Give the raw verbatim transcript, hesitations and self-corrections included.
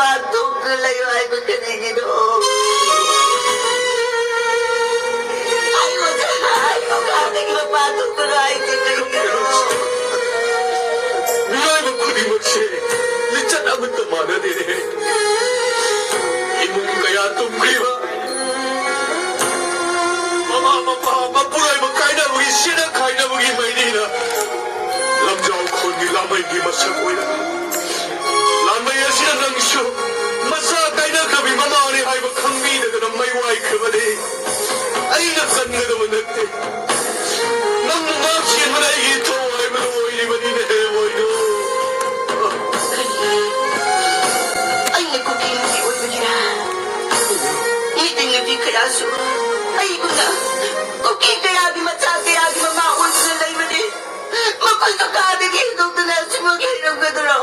ꯄꯥꯟꯊꯣꯛꯇꯨꯅ ꯂꯩꯌꯨ ꯍꯥꯏꯕ ꯀꯔꯤꯒꯤꯅꯣ? ꯑꯩꯕꯨ, ꯑꯩꯕꯨ ꯀꯥꯏꯗꯒꯤ ꯃꯄꯥꯟ ꯊꯣꯛꯇꯨꯅ ꯍꯥꯏꯁꯦ ꯀꯔꯤꯒꯤꯅꯣ? ꯃꯤꯑꯣꯏꯕ ꯈꯨꯗꯤꯡꯃꯛꯁꯦ ꯂꯤꯆꯠ ꯑꯃꯠꯇ ꯃꯥꯟꯅꯗꯦ꯫ ꯏꯃꯨꯡ ꯀꯌꯥ ꯇꯨꯝꯈ꯭ꯔꯤꯕ, ꯃꯃꯥ ꯃꯄꯥ ꯃꯄꯨꯔꯣꯏꯕ ꯀꯥꯏꯅꯕꯒꯤ, ꯁꯤꯅ ꯈꯥꯏꯅꯕꯒꯤ ꯃꯩꯅꯤꯅ ꯂꯝꯖꯥꯎ ꯈꯣꯟꯒꯤ ꯂꯥꯃꯩꯒꯤ ꯃꯁꯛ ꯑꯣꯏꯔꯛꯂꯤ꯫ ꯂꯥꯃꯩ ꯑꯁꯤꯅ ꯅꯪꯁꯨ ꯃꯆꯥ ꯀꯥꯏꯅꯈ꯭ꯔꯕꯤ ꯃꯃꯥꯅꯤ ꯍꯥꯏꯕ ꯈꯪꯕꯤꯗꯗꯅ ꯃꯩ ꯋꯥꯏꯈ꯭ꯔꯕꯅꯤ꯫ ꯑꯩꯅ ꯀꯟꯒꯗꯕ ꯅꯠꯇꯦ꯫ ꯅꯪꯕꯨ ꯉꯥꯛ ꯁꯦꯟꯕꯅ ꯑꯩꯒꯤ ꯏꯊꯧ ꯍꯥꯏꯕꯗꯨ ꯑꯣꯏꯔꯤꯕꯅꯤꯅꯦ, ꯃꯣꯏꯅꯨ꯫ ꯀꯔꯤ? ꯑꯩꯅ ꯀꯨꯀꯤ ꯅꯨꯄꯤ ꯑꯣꯏꯕꯒꯤꯔꯥ? ꯃꯤꯇꯩ ꯅꯨꯄꯤ ꯀꯌꯥꯁꯨ ꯑꯩꯒꯨꯝꯅ ꯀꯨꯀꯤ ꯀꯌꯥꯒꯤ ꯃꯆꯥ ꯀꯌꯥꯒꯤ ꯃꯃꯥ ꯑꯣꯏꯗꯨꯅ ꯂꯩꯕꯅꯤ꯫ ꯃꯈꯣꯏꯁꯨ ꯀꯥꯗꯒꯤ ꯍꯦꯟꯗꯣꯛꯇꯨꯅ ꯑꯁꯤꯃꯛ ꯂꯩꯔꯝꯒꯗ꯭ꯔꯣ?